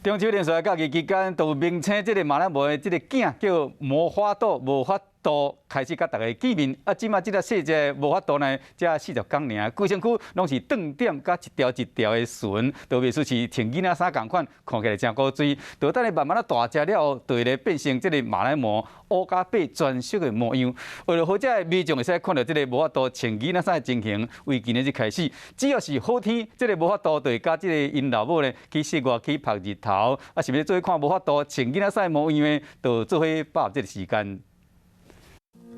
中秋連續假期期間，就明星這个馬來貘的這个囝叫魔法度，無法度開始佮大家見面。啊，這馬這个細隻無法度呢，才40工爾，規身軀攏是頓點佮一條一條的脣，都袂輸是穿囡仔衫仝款，看起來誠古錐。就等伊慢慢仔大隻了後，就會咧變成這个馬來貘烏佮白專屬的模樣。為了予遮的民眾會使看著這个無法度穿囡仔衫的情形，為今年日開始，只要是好天，這个無法度就會佮這个𪜶老母咧去室外去曝日頭。啊，是欲做伙看無法度穿囡仔衫的模樣的，就做伙把握這个時間。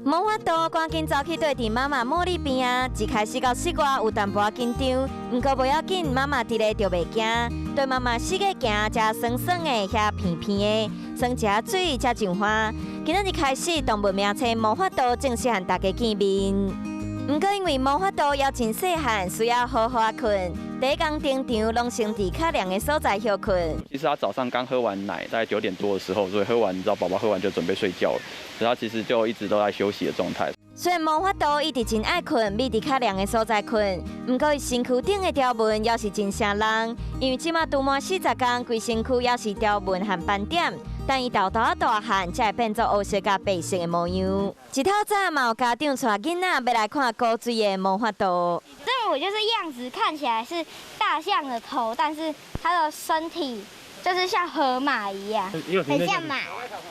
無法度趕緊走去綴佇媽媽茉莉邊仔，一開始到室外有淡薄仔緊張，毋過無要緊，媽媽佇咧就袂驚。綴媽媽四界行，遮酸酸的，遐鼻鼻的，耍一下水才上花。今仔日開始，動物名冊無法度正式和大家見面。毋過因為無法度猶真細漢，需要好好仔睏。第一工登場，攏先佇較涼的所在歇睏。其實他早上剛喝完奶，大概9點多的時候，所以喝完，你知道寶寶喝完就準備睡覺了，所以他其實就一直都在休息的狀態。雖然無法度一直真愛睏，覓佇較涼的所在睏，毋過伊身軀頂的條紋猶是真爍人。因為這馬拄滿40工，規身軀猶是條紋和斑點，等伊沓沓仔大漢，才會變做烏色佮白色的模樣。一透早嘛有家長帶囡仔欲來看古錐的無法度。這我就是樣子看起來是大象的頭，但是它的身體就是像河馬一樣，很像馬。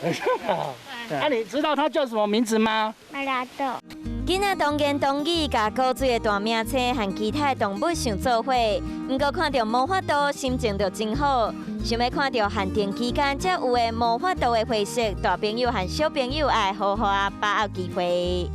很像馬。啊，你知道它叫什麼名字嗎？馬拉豆。囡仔當言當語，共古錐的大名車和其他的動物想做伙，毋過看著無法度，心情就真好。想欲看著限定期間才有的無法度的花色，大朋友和小朋友愛好好仔把握機會。